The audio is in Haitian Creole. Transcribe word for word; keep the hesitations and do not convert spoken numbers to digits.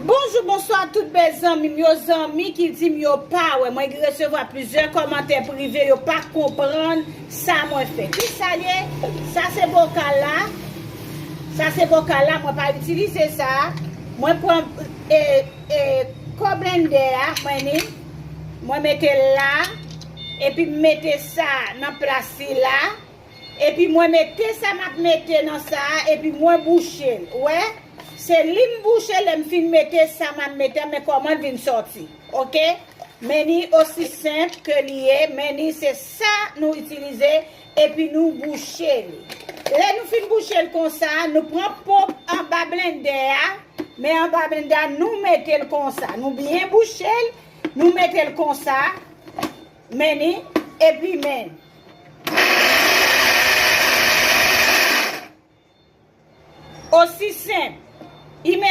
Bonjou, bonswa tout bèl zanmi m yo, zanmi ki di m yo pa wè. Mwen resevwa plizyè kòmantè prive, yo pa konprann sa mwen fè. Ki sa l ye? Sa se bokal la. Sa se bokal la, mwen pa itilize sa. Mwen pran e, e, kò blendè a, mwen ni, mwen mete l la, epi m mete sa nan plas li la. Epi mwen mete sa m ap mete nan sa a, epi mwen bouche l. Ou wè? Se li m bouche, lè m fin mete sa m ap mete, men kòman l vin sòti. Oke? Men ni osi senp ke li ye, men ni se sa nou itilize, epi nou bouche li. Lè nou fin bouche l konsa, nou pran po anba blendè a, men anba blendè a, nou mete l konsa. Nou byen bouche l, nou mete l konsa, men ni, epi men. Osi senp. Imedya